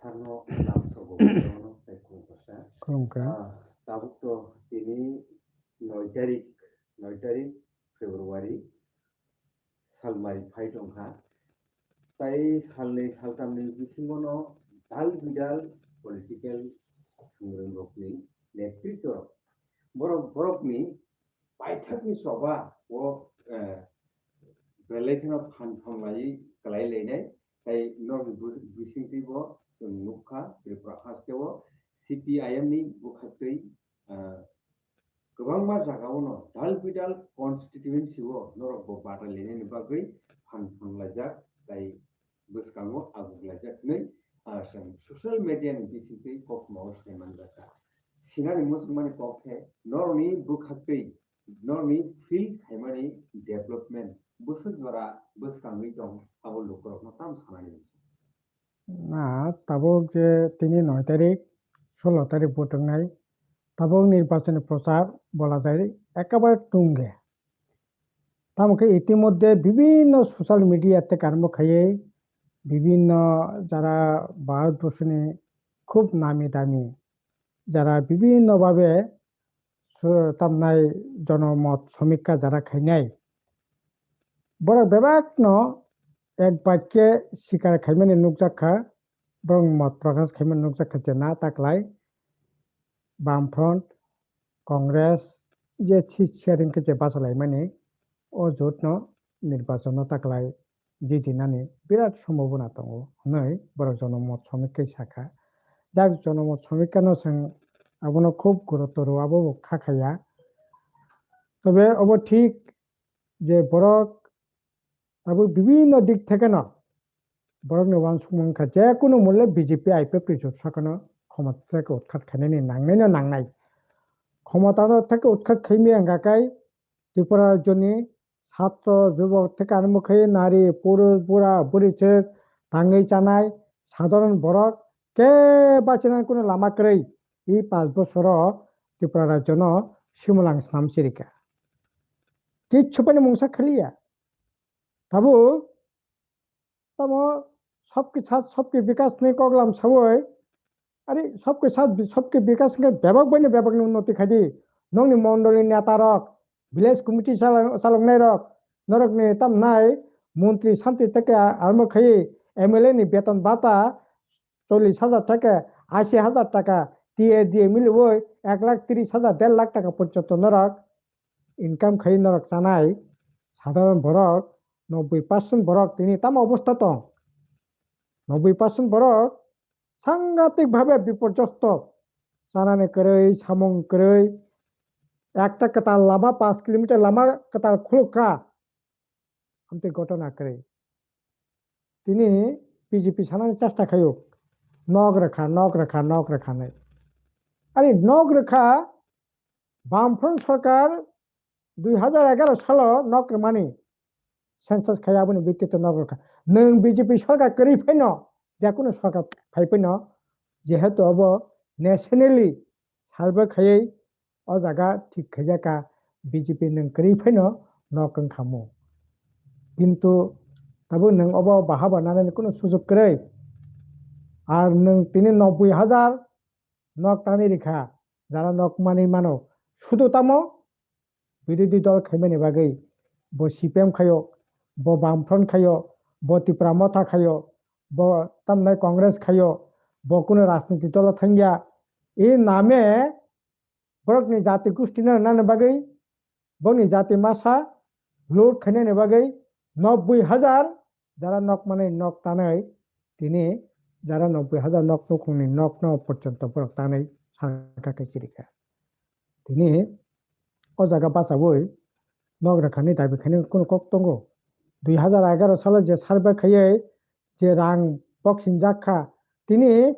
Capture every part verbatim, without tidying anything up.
Sarno lamsogo, bono tei khulumkha. Khulumkha. Ah, tabuk to tini noi tarik, noi tarik February salmari phai tongkha. Tai salnwi saltamni bisingono dal bidal political thwngrangrokni netritw rok. Borok, borokni paithakni choba o, eh, belai kheno phan phanglaiwi kwlai lainai. Tai norokni bu-, bisingtwi bo chwng nukha Tripura hasteo C P I M ni bwkhaktwi, eh, kwbangma jagao no dal bidal constituency o norok bo batai lainani bagwi phan phanlaijak tai bwskango aguklaijak hinwi, ah, chwng social media ni bisingtwi kokmao sai manjakha. Sinani muchungmani kok khe norokni bwkhaktwi norokni feel khaimani development bwswk jora bwskangwi tong abo lukurokno tamo sanani. Na, tabuk je tini noi tarik, solo tarik vote wngnai, tabuk nirbachoni prochar bola jai ekabare tungge. Tamo khe itimodhye bibinno social media tei karmo khaiwi bibinno jara Bharatborsoni khub nami dami jara bibinno babe su-, tamnai jonomot somikka jara khainai. Borok bebakno ek bakye sikar khaimani nukjak kha, borok mot prokash khaimani nukjak kha je na taklai Bamfront, Congress je seat share wngkhe je bachalaimani o jotno nirbachon no taklai jiti nani birat sombhabona tongo hwnwi borok jonomot somikkai sakha. Jak jonomot somikkano chwng abono khub gurutto rw abo bo kha khaya. Tobe obo thik je borok tabuk bibinno dik thekeno borokni uansukmung wngkha je kunu mulle B J P I P F ni jot sakano khomota theke utkhat khainani nangnaino nangnai. Khomota no theke utkhat khaimaya wngkha kai Tripura rajyoni satro, jubok theke arombo khe nari, purush, bura, buri se tangwi chanai sadharon borok khe bachina kunu lama kwrwi. I panch bosoro Tripura rajyono simulang snam sirika. Kichu pani mungsa khaliya. Tabuk tamo sabke sath sabke bikas ni koklam sawi, ari sabke sath bi-, sabke bikas hwnkhe bebak bai no bebak ni unnoti khaidi. Nokni mondoli neta rok, village committee chalok-, chaloknai rok, norokni tamnai montri santi theke arombo khai M L A ni beton bata chollish hajar theke ashi hajar taka T A D A miliwi ek lakh tris hajar, der lakh taka porjonto norok income khai norok chanai sadharon borok, nobboi percent borok tini tamo obostha tong? Nobboi percent borok sangatik bhabe biporjosto, chanani kwrwi, samung kwrwi, ekta kwtal lama, panch kilometer lama kwtal khuluk kha, amtwi gotona kwrwi. Tini B J P sanani chesta khaio, nok rwkha, nok rwkha, nok rwkha hinwi. Ari nok rwkha, Bamfront sorkar dui hajar egaroh salo nok rwmani census khai aboni bitti to nok rwkha. Nwng B J P sorkar kwrwi phaino, je kunu sorkar phai phaino, jehetu obo nationally survey khaiwi o jaga thik khaijak kha B J P nwng kwrwi phaino nok wngkhamu. Kintu tabuk nwng obo bahaba nanani kunu sujok kwrwi. Ar nwng tini nobboi hajar nok tani rikha, jara nok manwi mano. Sudu tamo birodhi dol khaimani bagwi, bo C P M khaio, bo Bamfront khaio, bo Tipra Motha khaio, bo tamnai Congress khaio, bo kunu rajniti dolo thangya. E name borokni jati gustino rwnani bagwi, boni jati masa loot khainani bagwi nobboi hajar jara nok manwi nok tanwi, tini jara nobboi hajar nok nukhungni nokno porjonto borok tanwi sarka khe chirikha. Tini o jaga bachaui nok rwkhani dabi khainani kunu kok tongo? Dui hajar egaroh salo je survey khaiwi je rang boxing jak kha, tini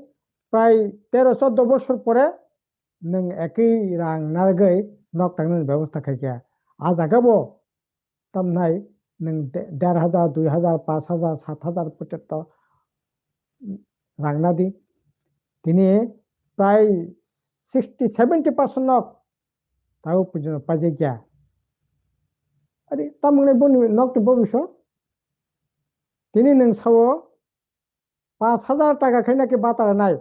prai tero choddo bosor pore nwng ekwi rang narwgwi nok tangnani bebosta khaikha. A jaga bo tamnai nwng de-, der hajar, dui hajar, panch hajar, sat hajar porjonto rang nadi. Tini prai sixty, seventy percent nok tabuk porjonto paijak ya. Ari tamoni boni nok to bobiswk? Tini nwng sao Pas hajar taka khaina khe bata rwnai.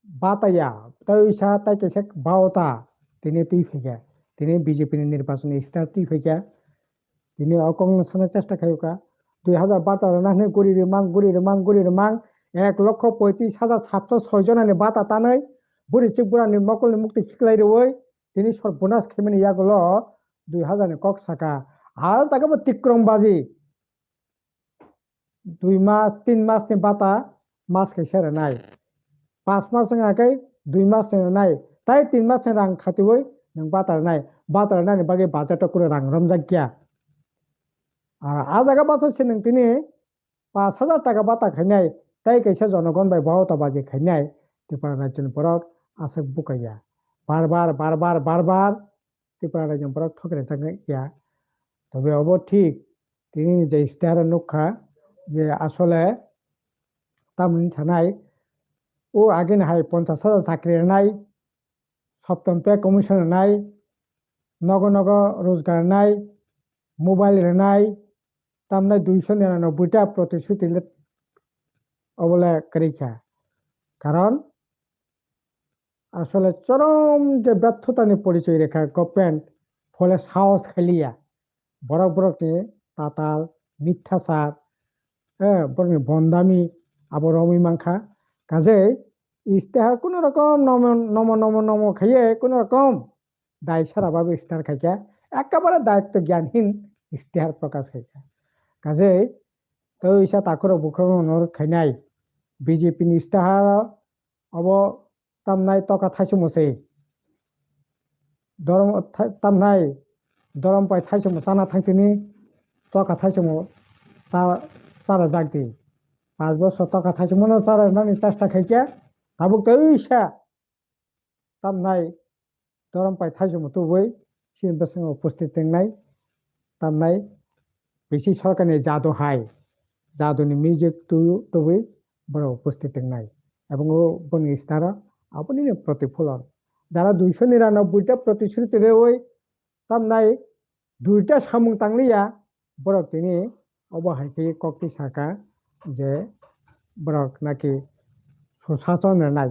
Bata ya, tei sa tei kaisa baota tini twi phaikha. Tini B J P ni nirbachon ni star twi phaikha. Tini o kok no sana chesta khaiyokha. Dui hajar bata rwna hwnwi guri rwmang, guri rwmang, guri rwmang. Ek lokho poitris hajar satso soi jona ni bata tanwi. Buri chik bura ni mokol ni mukti khiklai rwui. Tini sor bonus khaimani yagulo dui hajar ni kok saka. Aro jaga bo tikrom baji. Dui mas, tin mas ni bata mas kaisa rwnai. Pas mas wngya khe dui mas ni rwnai. Tai tin mas ni rang khatiui nwng bata rwnai. Bata rwnani bagwi budget o kunu rang romjak ya. Ar a jaga basa se nwng tini pas hajar taka bata khainai. Tai kaisa jonogon bai baota baji khainai. Tripura rajyo ni borok aswk bukaya. Bar bar, bar bar, bar bar. Tripura rajyoni borok thok rwchapya. Tobe obo thik, tini ni je istihar o nukha je asole tamni sanai o agini hai ponchash hajar chakri rwnai, Saptam Pay Commission rwnai, nogo nogo rojgar rwnai, mobile rwnai, tamnai duiso niranobboi ta protishuti le obole kwrwi kha. Karon asole chorom je berthotani porichoi rekha government, phole sahos khailiya. Borok borokni tatal, mithasar, eh, borokni bondami abo romwi mankha. Kajei istihar kuno rokom nomo, nomo, nomo, nomo khaiye kuno rokom dai sara babe istihar khaikha. Ekkabare dayitto gyanhin istihar prokash khaikha. Kajei tei isa takhurok bukhuk onurot khainai B J P ni istihar obo tamnai toka thaisimo se. Dorom tha-, tamnai dorom pai thaisimo chana thangtini toka thaisimo cha-, chara jakdi. Pas bosor toka thaisimo no chara nani chesta khaikhe tabuk tei sa tamnai dorom pai thaisimo tubui sini bwskango upasthit tongnai. Tamnai bisi sorkarni jadu hai, jaduni music tu-, tubui borok upasthit tongnai. Ebong o boni staro aboni protiphulon. Jara duiso niranobboi ta protisruti reui tamnai duita samung tangliya, borok tini obo hai khe kok twi saka je borok naki susachon rwnai.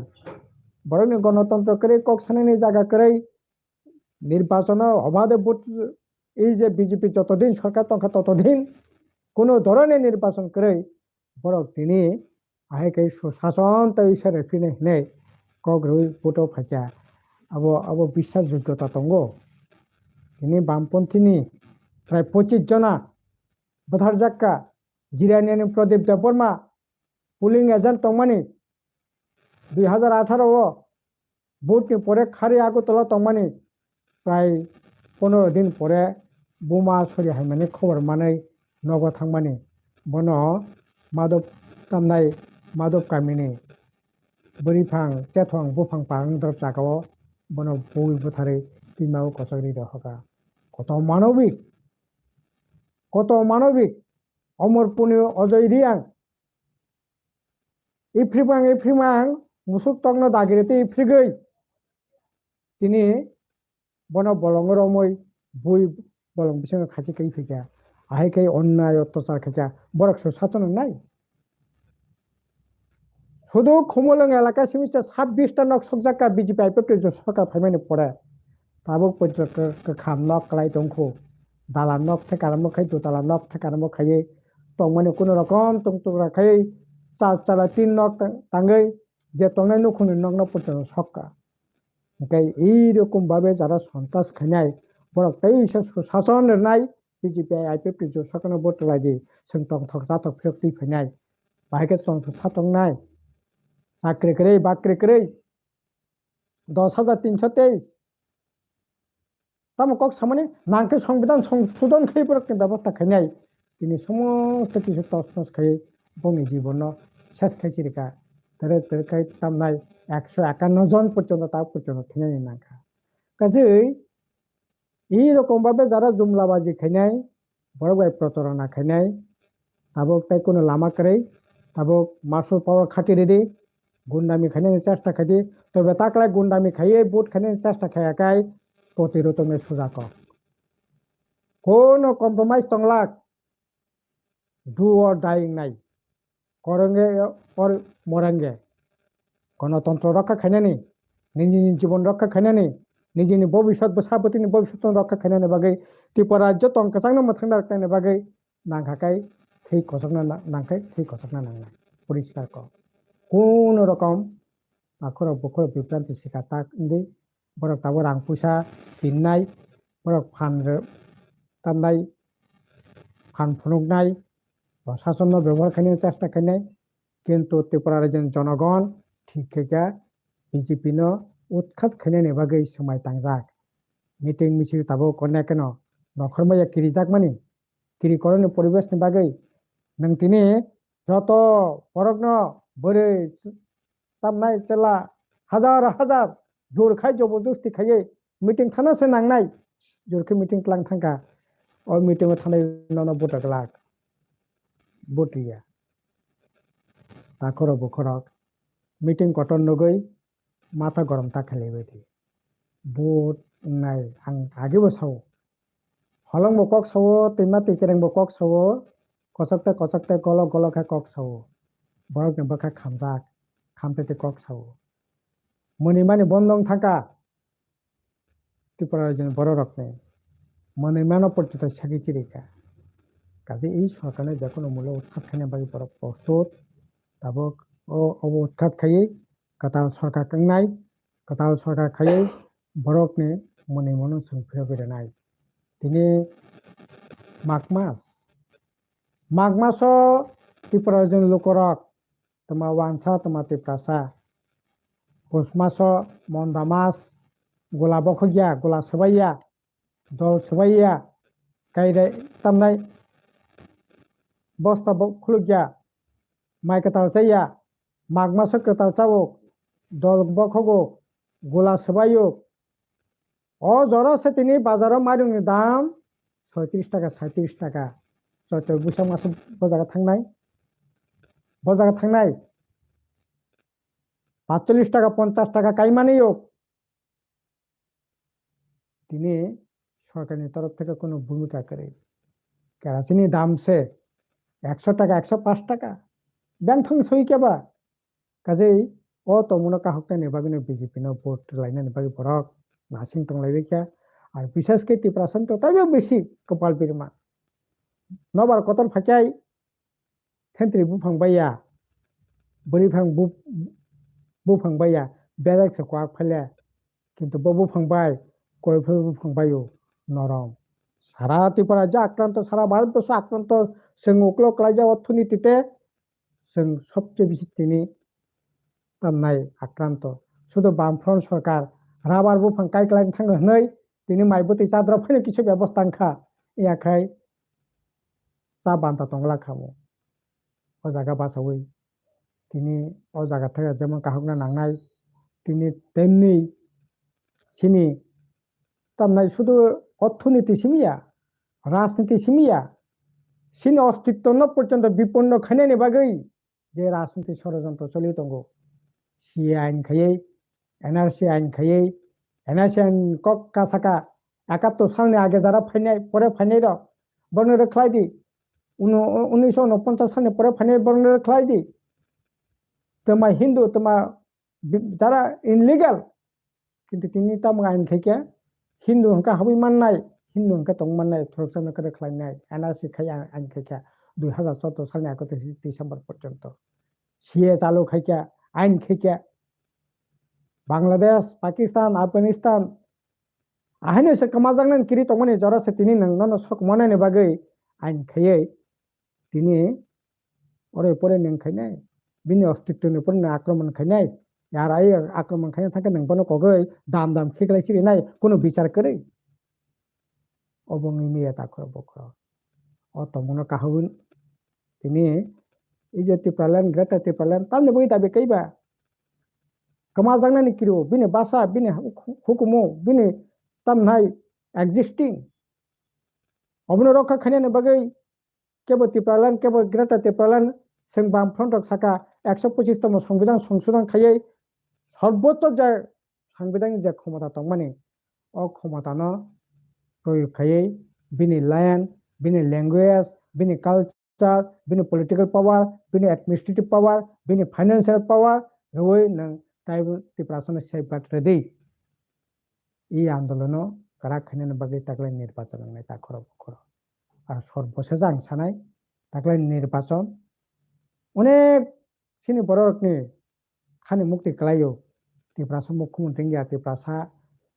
Borokni gonotontro kwrwi kok sanani jaga kwrwi nirbachono obade vote, ei je B J P jotodin sorkar tongkha totodin kuno dhoroner nirbachon kwrwi borok tini ahai khe susachon tei sere phine hinwi kok rwui vote o phaikha. Abo, abo biswas jogyota tongo. Tini bamponthini prai pochis jona bwtharjakka. Jiraniani Pradip Debbarma polling agent tongmani dui hajar atharo o vote ni pore khari Agartala tongmani prai pondro din pore buma sori haimani khobor manwi nogo thangmani. Bono Madhop tamnai Madhop kamini bwrwi phang tethong buphang parang drop jagao bono bui butharwi twimao kochok ri rohoka. Koto manobik, koto manobik, Omorpurni Ojoi Reang Iphriphang, iphriphang, musuk tokno dagiri tei iphirgwi. Tini bono bolongo romwi bui bolong bisingo khachi kai phikha. Ahai khe onnai ottachar khaikha. Borok se sachano nai. Sudu Khumulwng elaka simi se sabbish ta nok sokjakka B J P I P F T sorkar phaimani pore. Tabuk poito kwkham nok kwlai tongkhu. Dala nok theka rwmo khai, dutala nok theka rwmo khaiwi tongmani kuno rokom tongtokra khai char chala tin nok tang-, tangwi je tongnai nukhungni nokno poito sokka. Hwnkhe ei rokom babe jara sontas khainai borok teisa susachon rwnai B J P I P F T sorkarno vote rwlai di, chwng tongthok chathok phiyok twi phainai. Bahai khe tongthok cha tongnai. Chakri kwrwi, bakri kwrwi. Dos hajar tinso teis. Tamo kok samani nangkhe songbidan songsodon khai borokni bebosta khainai. Tini somosto kisu tosnos khai bongni jibonno ses khai sirika. Tere tere khai tamnai ekso ekanno jon porjonto ta porjonto thinani nangkha. Kajei ei rokom babe jara jumlabaji khainai, borok bai protorona khainai, tabuk tei kuno lama kwrwi, tabuk muscle power khati ridi, gundami khainani chesta khaidi, tobe taklai gundami khaiwi vote khainani chesta khaiya kai, protirod tongnai suja kok. Kono compromise tonglak, do or die wngnai. korenge or morenge. Gonotontro rokha khainani, nijini jibon rokha khainani, nijini bobiswt bwsa bwtwini bobiswt rokha khainani bagwi Tripura rajyo tong kwchangno mwthangna rwknani bagwi nangkha kai thwi kochokna na-, nangkha thwi kochokna nangnai. Poriskar kok. Kuno rokom akhorok bokhorok bibranti sika tak wngwi borok tabuk rang puisa tinnai, borok phan rw-, tamnai, phan phunuknai, prosasonno bebohar khainani chesta khainai, kintu Tripura rajyoni jonogon thik khe khe B J P no utkhat khainani bagwi swmai tangjak. Meeting misil tabuk kone keno nokhormaya kirijakmani, kiri koroni poribeshni bagwi nwng tini joto borokno bwrwi tamnai chwla hajar hajar jor khai jobordosti khaiwi meeting thana se nangnai. Jor khe meeting tlang thangkha. O meeting o thanai nono vote glak. Vote ya. Takhorok bokhorok meeting kotor nugwi matha gorom ta khlaiwi di. Vote wngnai ang age bo sao. Holong bo kok sao, twima twi kereng bo kok sao, kochok tei kochok tei golok golok khe kok sao. Borok ni bwkha khamjak, khamtete kok sao. Mwnwi mani bondong thangkha Tripura rajyoni borok rokni. Mwnwi mano porjonto sagwi chirikha. Kaje ei sorkarni jekono mulo utkhat khaina bagwi borok prostut. Tabuk o, obo utkhat khaiwi kwtal sorkar wngnai, kwtal sorkar khaiwi borokni mwnwi mano chwng phirogwi rwnai. Tini Mag mas, Mag maso Tripura rajyoni lukurok tma wansa tma Tiprasa, Pus maso Monda mas, gula bokhokya, gula swbaiya, dol swbaiya, kairai tamnai bosta bo khulukya, mai kwtal chaya, Mag maso kwtal chao, dol bokhogo, gula swbaio. O jora se tini bazaro mairungni dam soitris taka, saitris taka. Choitro buisak maso bo jaga thangnai, bo jaga thangnai patchollis taka, ponchas taka kaimani yok. Tini sorkarni torof theke kono bhumika kwrwi. Kerosini dam se ekso taka, ekso pash taka. Bengthang soi keba. Kajei o tongmungno kahoknani bagwino B J P no vote rwlainani bagwi borok nasing tonglaiwi kha. Ar bishesh khe Tiprasa to taibo bisi kopal birma. Nobar kotor phaikhai thentri buphang baiya, bwrwiphang bu-, buphang baiya, belek se kwak phaile, kintu bo buphang bai, koi phai buphang baio norom. Sara Tripura je akranto, sara Bharat borso akranto, chwng uklo klaijak orthoniti te, chwng sobse bisi tini tamnai akranto. Sudu Bamfront sorkar rabar buphang kaiklai thangwi hwnwi tini mai bwtwi chadrop phano kisa bebosta wngkha. Yakhai cha banta tongla khamu. O jaga basawi tini o jaga thaya jemon kahokna nangnai, tini temni sini tamnai sudu orthoniti simiya, rajniti simiya, sini ostitto no porjonto biponno khainani bagwi je rajniti sorojontro choli tongo. C A ain khaiwi, N R C ain khaiwi, N R C ain kok kasaka ekattor salni age jara phainai, pore phainai rok, borno rok khlai di. Uno-, unnish unponchas salni pore phainai borno rok khlai di. Tma Hindu, tma bi-, jara illegal, kintu tini tamo ain khaikha, Hindu hwnkha habwi mannai, Hindu hwnkha tong mannai, khoroksa no kwrwi khlainai, N R C khai ain khaikha, dui hazar choudo salni ekatris December porjonto. C A chalo khaikha, ain khaikha, Bangladesh, Pakistan, Afghanistan, ahaino se kwmajaknani kiri tongmani jora se tini nwng nono sok manani bagwi ain khaiwi tini ore pore nwng khainai, bini ostitto ni pore nwng akromon khainai, yar ai akromon khaina thangkhe nwng bono kogwi dam dam khiklai sirinai, kunu bichar kwrwi. Obo wngwi maya takhro bokhro. O tongmungno kahugwi tini ei je Tipraland, Greater Tipraland, tamni bagwi dabi kaiba kwmajaknani kiri-o, bini basa, bini hu-, hukumu, bini tamnai existing. Obono rokha khainani bagwi kebo Tipraland, kebo Greater Tipraland, chwng Bamfront rok saka ekso pochis tomo Songbidan songsodon khaiwi sorbocho je Songbidanni je khomota tongmani, o khomotano proyog khaiwi bini land, bini language, bini culture, culture, bini political power, bini administrative power, bini financial power rwui nwng tribal Tiprasano safeguard rwdi. I andolono kwrak khainani bagwi taklai nirbachon wngnai takhoro bukhoro. Ar sorboshesh ang sanai taklai nirbachon onek chini borokni khani mukti kwlaio. Tiprasa mukhumunti wngya, Tiprasa,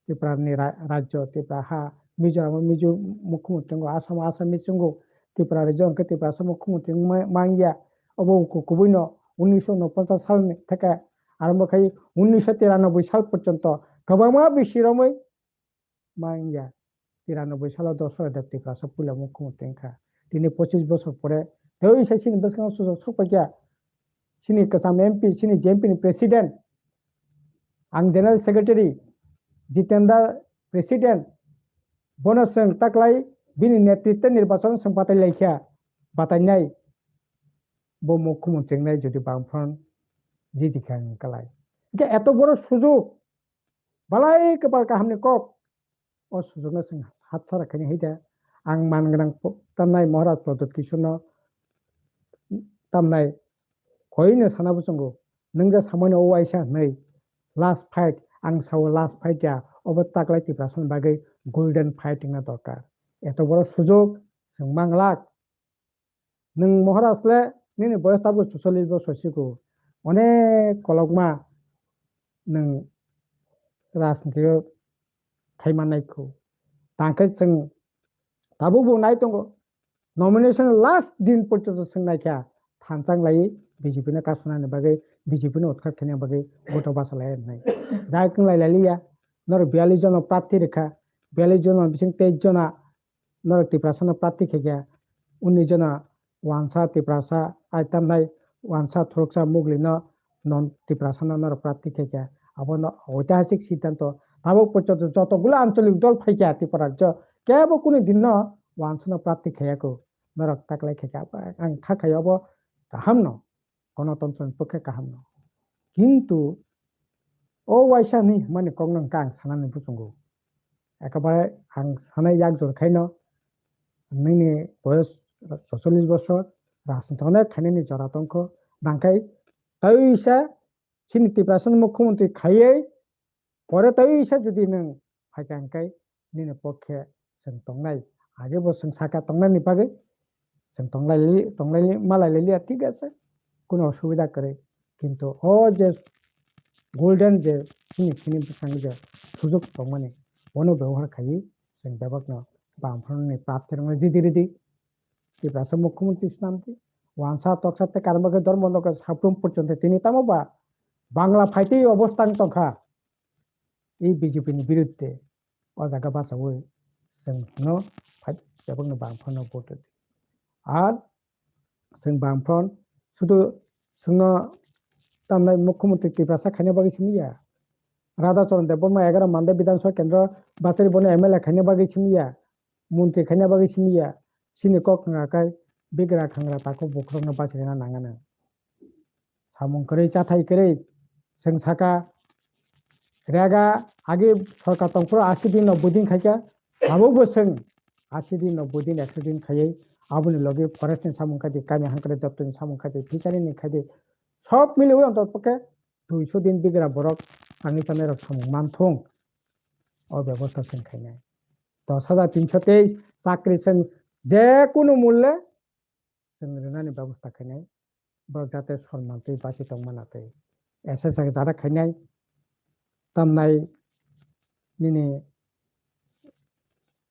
Tiprani ra-, rajyo, Tipra ha, Mizoram o Mizo mukhumunti wngo, Assam o Assamese wngo, Tipra rajyo hwnkhe Tiprasa mukhumunti wngma-, mangya. Obo ku-, kubuino unnisho unoponchas salni theke arombo khai unnisho tiranoboi sal porjonto kwbangma bisi romwi mangya. Tiranoboi salo Dasarath Dev Tiprasa puila mukhumunti wngkha. Tini pochis bosor pore tei sai chini bwskango sujuk sokpaikha. Chini kwcham M P, chini J M P ni president, ang general secretary, Jitendra president, bono chwng taklai bini netritwe nirbachon chwng batai laikha, batainai. Bo mukhumunti wngnai jodi Bamfront jiti kha wng kwlai. Hwnkhe eto boro sujuk, balai kwpal kahamni kok. O sujukno chwng hatsara khaini hai da. Ang man gwnang po-, tamnai Maharaj Pradyut Kishorno tamnai koino sana bwswngo. Nwng je samani o waisa hwnwi last fight, ang sao last fight ya, obo taklai Tiprasani bagwi golden fight wngna dorkar. Eto boro sujuk chwng manglak. Nwng Maharaj le nini boyos tabuk suchollis bosor siko. Onek kolokma nwng rajniti o khai mannai kho. Tangkhe chwng tabuk bo nai tongo. Nomination last din porjonto chwng naikha thanchang lai B J P no kasunani bagwi, B J P no utkhat khaina bagwi vote o basa lai nai. Jai kwng lai lai liya. Norok biyallis jona prarthi rwkha. Biyallis jona bising teis jona norok Tiprasano prarthi khaikha, unni jona wansa Tiprasa, ai tamnai wansa thuruksa Muglino non Tiprasano norok prarthi khaikha. Abono oitihasik siddhanto. Tabuk porjonto jotogulo ancholik dol phaikha Tripura rajyo, kebo kunu dinno wansano prarthi khaiya kho. Norok taklai khaikha, ang kha khai obo kahamno. Gonotontro ni pokhe kaham no. Kintu o waisa hinwi hwnmani kokno hwnkhe ang sanani bwswngo. Ekebare ang sanai yak jor khaino, nini boyos socholish bosor, rajniti onek khainani jora tongkho, nangkhai tei sa chini Tiprasani mukhyamantri khaiwi pore tei sa jodi nwng phaikha hwnkhe nini pokhe chwng tongnai. Age bo chwng saka tongnani bagwi chwng tonglai li-, tonglai li-, malai liya, thik ase, kuno osubida kwrwi. Kintu o je golden je chini, chini bwskango je sujuk tongmani, bono bebohar khaiwi chwng bebakno Bamfront ni prarthi rokno jidi ridi. Tiprasa mukhyamantri swnamdi. Wansa toksa tei karma khe dormo loge saprum porjonto tini tamo ba Bangla phaitwi obostha wng tongkha. I B J P ni birudde o jaga bachaui chwng no phai, bebakno Bamfront no vote rwdi. Ar chwng Bamfront sudu chwngno tamnai mukhyamantri Tiprasa khaina bagwi simi ya. Radha Charan Debbarma egaro Mandai Bidhan Sabha kendro bachari bono M L A khaina bagwi simi ya. Montri khaina bagwi simi ya. Chini kok wngkha khe bigra khangra takhuk bukhurokno bachirina nangano. Samung kwrwi, chathai kwrwi, chwng saka, rega agi sorkar tongphuru ashi din no budin khaikha, abo bo chwng ashi din no budin, ekso din khaiwi, aboni logi forest ni samung khaidi, kami hankre doptor ni samung khaidi, fishery ni khaidi, sob miliwi ontotpokhe duiso din bigra borok tangwi chanai rok samung manthung, o bebosta chwng khainai. Dos hajar tinso teis chakri chwng je kunu mulle chwng rwnani bebosta khainai, borok jate sonman twi bachi tongmana twi. S S S jara khainai, tamnai nini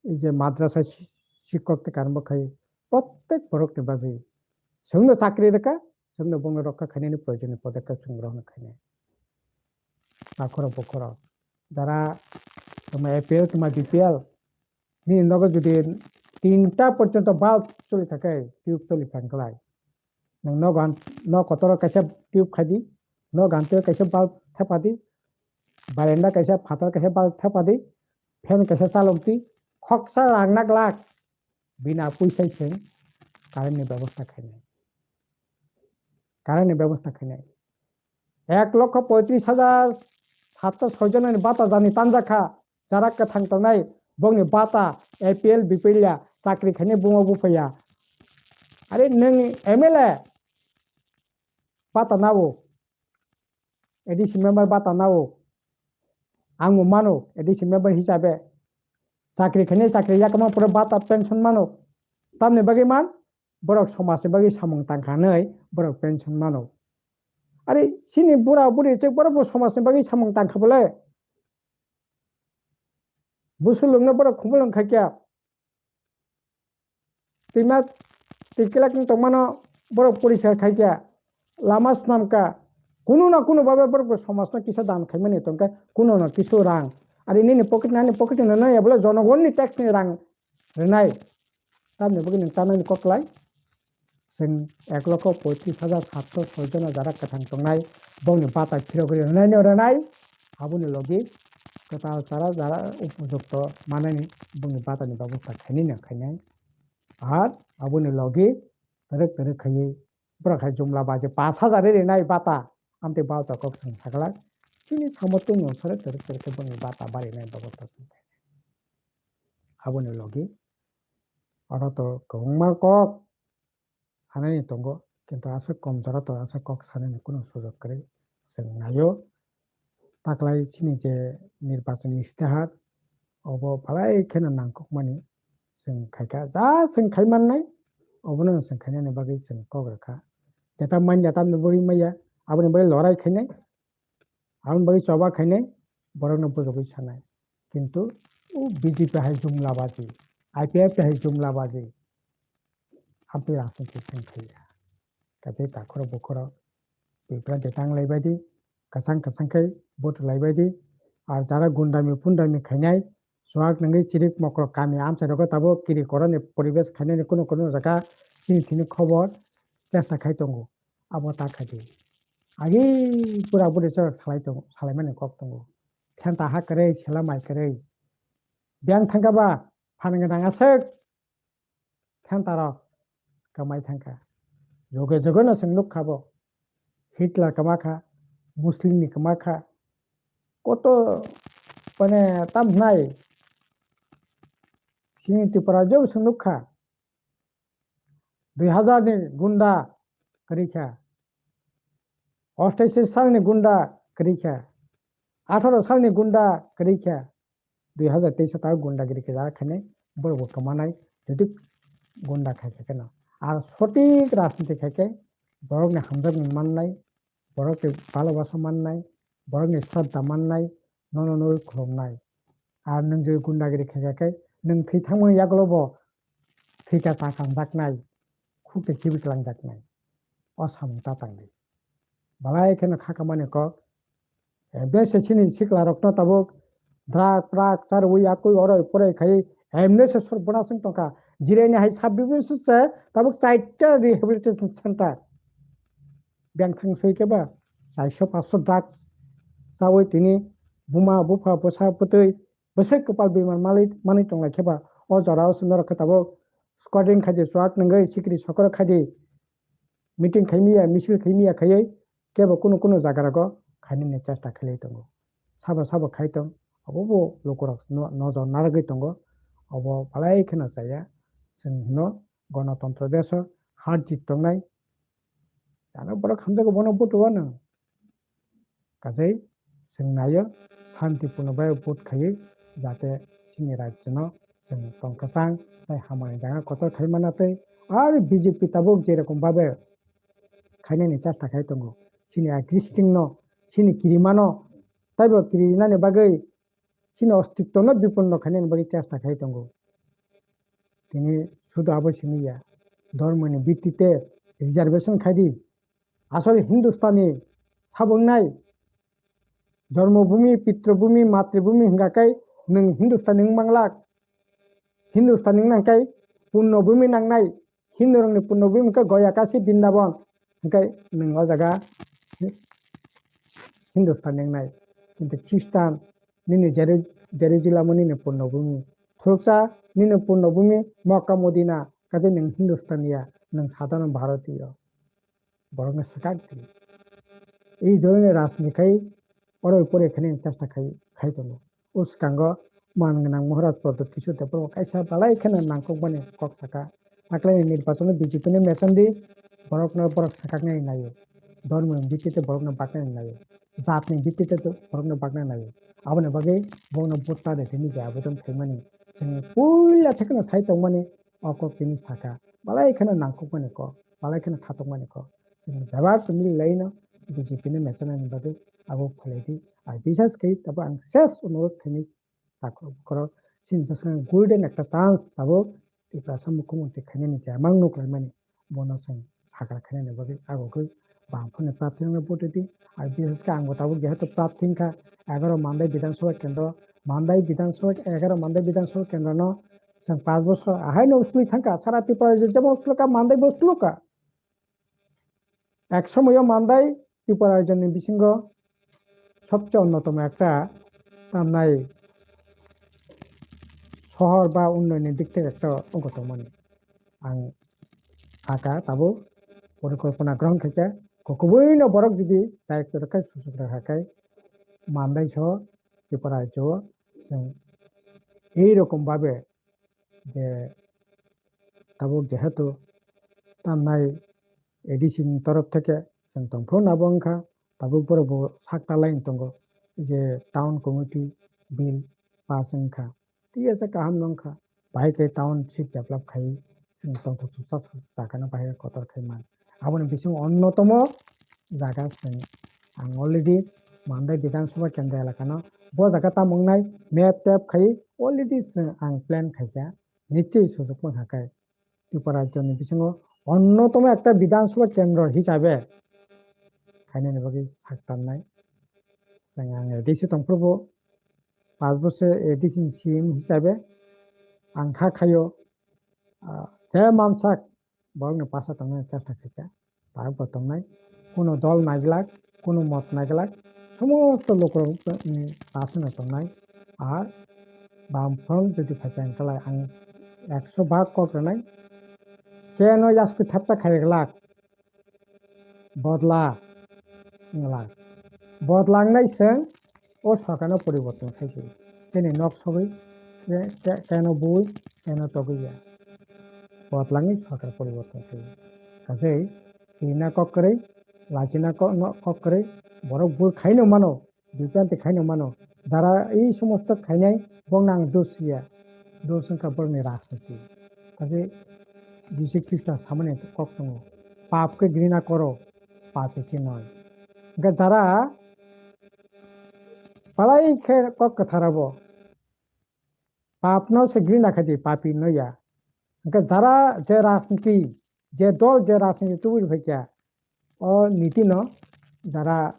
ei je madrasa si-, sikkok tei karmo khai prottek borokni bagwi chwngno chakri rwkha, chwngno bongno rokha khainani proyojoni podokkhep chwng grohon khainai. Takhorok bokhorok jara tongma A P L tongma B P L, nini nogo jodi tinta porjonto bulb choli thakhe, tube choli thangklai. Nwng nok han-, nok kotoro kaisa tube khadi, nok hanteo kaisa bulb thepadi, barenda kaisa phatar kaisa bulb thepadi, fan kaisa chalokdi, khoksa rang na glak, bina puisai chwng current ni bebosta khainai. Current ni bebosta khainai. Ek lokho poitris hajar satso soi jonani bata jani tanjakha, jara kwthang tongnai, bongni bata, A P L, B P L ya, chakri khainai buma buphaya. Are nwng M L A bata nao, A D C member bata nao, ang bo mano A D C member hisabe chakri khainai chakri yakma pore bata pension mano. Tamni bagwi man borok somajni bagwi samung tangkha hinwi borok pension mano. Are chini bura buri se borok bo somajni bagwi samung tangkha bole. Busulungno borok khumulwng khaikya. Twima twi kelak wng tongmano borok porisa khaikya. Lama swnamkha. Kunu na kunu babe borok bo somajno kisa dan khaimani tongkha. Kunu na kisu rang. Ari nini pocket nani pocket no naya bole jonogonni tax ni rang rwnai. Tamni bagwi nwng tanani kok lai. Chwng ek lokho poitris hajar satsho soi jona jara kwthang tongnai, bongni bata phirogwi rwnaino rwnai, aboni logi kwtal chara jara upojukto manani bongni batani babostha khainai no khainai. Ar aboni logi twrwk twrwk khaiwi borok hai jumla baji pash hajar ri rinai bata, amtwi bata kok chwng saglak, chini samo tungmung sore twrwk twrwk khe bongni bata barinai babostha chwng khainai. Aboni logi oro to kwbangma kok sanani tongo, kintu aswk kom jora to aswk kok sanani kunu sujok kwrwi chwng naio. Taklai chini je nirbachon istihar, obo belai kheno nangkukmani chwng khaikha. Ja chwng khai mannai, obono chwng khainani bagwi chwng kok rwkha. Jeta manya tamni bagwi maya, aboni bagwi lorai khainai. Aboni bagwi choba khainai, borokno bujogwi sanai. Kintu o B J P hai jumla baji, I P F T hai jumla baji, amtwi rajniti chwng khaiya. Kaisa takhoro bukhoro, bipra de tang laibaidi, kasang kasang khai vote laibaidi, ar jara gundami pundami khainai, Chuak nungwi chirik mokrok kami amchai rogo tabuk kiri koroni poribesh khainani kunu kunu jaga chini thini khobor chesta khai tongo. Abo ta khai di. Agi pura buri chwrak salai tongo, salaimani kok tongo. Thenta ha kwrwi, sela mai kwrwi. Biyang thangkha ba phan gwnang aswk. Thenta rok kwmai thangkha. Joge joge no chwng nukha bo. Hitler kwma kha, Muslim ni kwma kha. Koto mane tam hnai. Chini Tripura jebo chwng nukha. Dui hazar ni gunda kwrwi kha. Ostaisi salni gunda kwrwi kha. Atharo salni gunda kwrwi kha. Dui hazar teis o ta gundagiri khe jara khainai, borok bo kwmanai, jodi gunda khai khe kheno. Ar sotik rajniti khai khe borokni hamjakmung mannai, borokni bhalobaso mannai, borokni shraddha mannai, nono nugwi khulumnai. Ar nwng jodi gundagiri khai khe, nwng thwi thangmani yagulo bo thwikha cha kanjaknai, khukti khibi twlangjaknai. O samung ta tangdi. Belai kheno kha kamani kok. Eh, bese chini sikla rokno tabuk drug, drug, charwi yakwi oroi poroi khai emne se sorbonasing tongkha. Jireni hai sub division se tabuk chaita rehabilitation center. Bengthang soi keba, chairso paanso drugs chawi tini buma, bupha, bwsa, bwtwi bwswk kwpal bemar malwi manwi tonglai kheba. O jorao se norok khe tabuk squatting khaidi, chuak nungwi sikri sokoro khaidi, meeting khaimiya, misil khaimiya khaiwi kebo kunu kunu jagarago khainani chesta khailai tongo. Sabo sabo khai tong, obo bo lukurok no-, nojor narwgwi tongo. Obo belai kheno chaya. Chwng hino gonotontro deso har jit tongnai. Ano borok hamjago bono butuo no. Kajai chwng naio, shanti purno bai vote khaiwi, jate chini rajyo no chwng tong kwchang tei hamani jaga kotor khai mana tei, ar B J P tabuk je rokom babe khainani chesta khai tongo, chini existing no, chini kirimano, taibo kirinani bagwi chini ostitto no biporno khainani bagwi chesta khai tongo. Tini sudu abo simi ya, dhormoni bittite reservation khai di. Asol Hindustani sabo wngnai, Jormobhumi, Pitrobhumi, Matribhumi hwnkha khe nwng Hindustani wng manglak. Hindustani wng nang khe Punnobhumi nangnai. Hindurokni Punnobhumi hwnkhe Goya, Kashi, Brindaban. Hwnkhe nwng o jaga Hindustani wngnai. Kintu Khristan nini Jeru-, Jerusalem nini Punnobhumi. Thuruksa nini Punnobhumi Mokka, Modina. Kaje nwng Hindustani ya, nwng sadharon Bharatiyo. Borokno swkak di. Ei dhoroner rajniti khai oro pore khani chesta khai, khai tongo. O swkango man gwnang Maharaj Pradyut Kishore Debbarma kaisa belai kheno nangkukmani kok saka. Taklai ni nirbachon o B J P no mesan di, borok no borok sakaknai naio. Dhormo ni bitti te borok no baknai naio. Jat ni bitti te borok no baknai naio. Aboni bagwi borok no vote ta de tini je abodon phaimani. Chwng puila thekno sai tongmani o kok tini saka. Balai kheno nangkukmani kok, balai kheno thatokmani kok. Chwng bebak mili laino B J P no mesanani bagwi abo khwlai di. Ar bisas khai tabo ang ses onurod khaini takhuk bukhurok chini bwskango golden ekta chance tabuk Tiprasa mukhyamantri khainani je mang nuklaimani bono chwng sakra khainani bagwi agogwi bangphani prarthi wngna vote di. Ar bisas khe ang bo tabuk jehetu prarthi wngkha egaroh Mandai Bidhan Sabha kendro, Mandai Bidhan Sabha egaroh Mandai Bidhan Sabha kendro no chwng panch bosor ahaino usli thangkha sara Tripura jemon usloka Mandai bo usloka. Ek somoyo Mandai Tripura rajyoni bisingo sobse onnotomo ekta tamnai sohor ba unnayonni dik theke ekta wngkha tongmani. Ang saka tabuk porikolpona grohon khaikha, kubuino borok jodi dayokto rwkha, susuk rwkha khe Mandai soho Tripura rajyo o chwng ei rokom babe je tabuk jehetu tamnai A D C ni torof theke chwng tongphuru nabo wngkha, tabuk borok bo sak talai wng tongo je town committee bill pass wngkha, tei asa kaham no wngkha, bahai khe township develop khai chwng tongthok chuksa jaga no bahai khe kotor khai man. Aboni bisingo onnotomo jaga chwng ang already Mandai Bidhan Sabha Kendra elaka no bo jaga tamo wngnai map tap khai already chwng ang plan khaikha. Nichoi sujukma kha khe Tripura rajyoni bisingo onnotomo ekta Bidhan Sabha kendro hisabe khainani bagwi sak tamnai. Chwng ang A D C tongphuru bo panch bosor A D C ni C M hisabe ang kha khaio, ah, je mansak borokni pasa tongnani chesta khaikha. Parok bo tongnai, kuno dol naiglak, kuno mot naiglak, somosto lukurok ni pasano tongnai. Ar Bamfront jodi phai phai wngkha lai ang ekso bhag kok rwnai, keno yasku thapta khaiglak, bodla wngla, bodla wngnai chwng o sorkarno poriborton khai se. Chini nok sogwi ke-, ke-, keno bui, keno togwi ya. Bodlangwi sorkar poriborton khai. Kaje, tina kok kwrwi, lachina kok, no kok kwrwi, borok bui khaino mano, bipranti khaino mano. Jara ei somosto khainai, bongno ang dos ya. Dos wngkha borokni rajniti. Kaje, Jisu Khristo samani kok tongo. Pap ke grina koro, papi ke noy. Hingke jara palai khe kok kwthar abo papno se grina khaidi, papi no ya. Hingke jara je rajniti, je dol je rajniti tubui phaikya, o niti no jara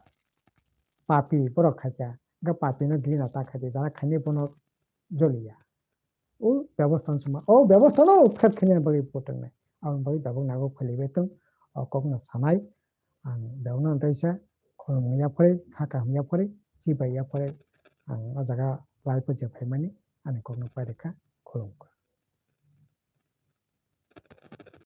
papi borok khaikya, hingke papi no grina ta khaidi, jara khaini bono joliya. O bebostha no sima, o bebostha no phet khaina bagwi potongnai. Aboni bagwi tabuk nago khwlaibai tong, o kokno sanai. Ang bebokno teisa khulumung yaphari, kha kaham yaphari, chibai yaphari, ang o jaga lai poja phaimani, ani kokno pairikha, khulumkha.